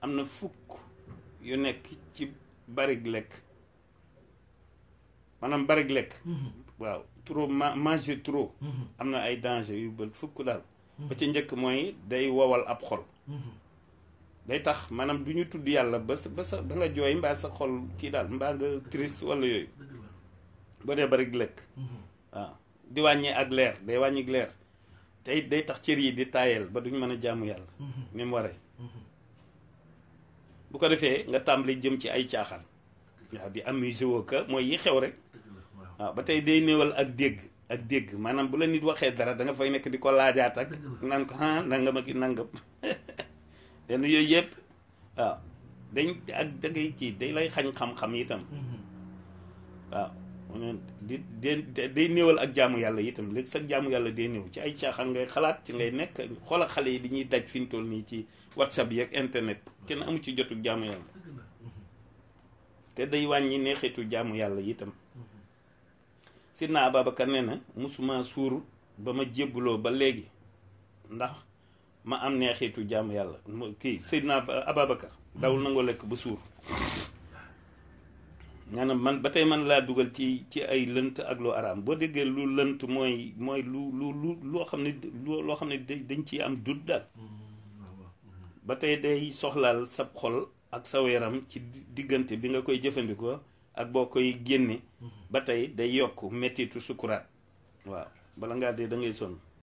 am na fukk yu nekk ci barig lekk maanaam barig lekk waaw trop manger trop am na ay danger yu ba fukk daal ba ci njëkk mooy day wowal ab xol day tax maanaam du ñu tudd yàlla ba sa ba nga jooy mbaa sa xol kii daal mbaa nga triste wala yooyu boo dee barig lekk waaw di wàññi ak leer day wàññi leer te it day tax cër yi di taayal ba duñ mën a jaamu yàlla ni mu waree bu ko defee nga tàmbali jëm ci ay caaxaan waaw di amusé woo ka mooy yi xew rek waaw ba tey day néewal ak dégg maanaam bu la nit waxee dara da nga fay nekk di ko laajaat ak naan ko nangam ak nangam lenn yooyu yëpp waaw dañ ak dangay kii day lay xañ xam-xam itam waaw day néewal ak jaamu yàlla itam léegi sax jaamu yàlla day néew ci ay caaxaan ngay xalaat ci ngay nekk xoola xale yi di ñuy daj fi ñu toll nii ci whatsapp yi ak internet kenn amu ci jotu jaamu yàlla te day wàññi neexitu jaamu yàlla itam Sidna Ababacar nee na musuma suur ba ma jébbuloo ba léegi ndax ma am neexitu jaamu yàlla kii Sidna Ababacar dawul nangoo lekk ba suur maanaam man ba tey man laa dugal ci ay lënt ak lu araam boo déggee lu lënt mooy loo xam ne dañ ciy am dut daal ba tey day soxlaal sab xol ak sa yaram ci diggante bi nga koy jëfandikoo ak boo koy génne ba tey day yokk mettitu sukuraat waaw bala ngaa dee da ngay sonn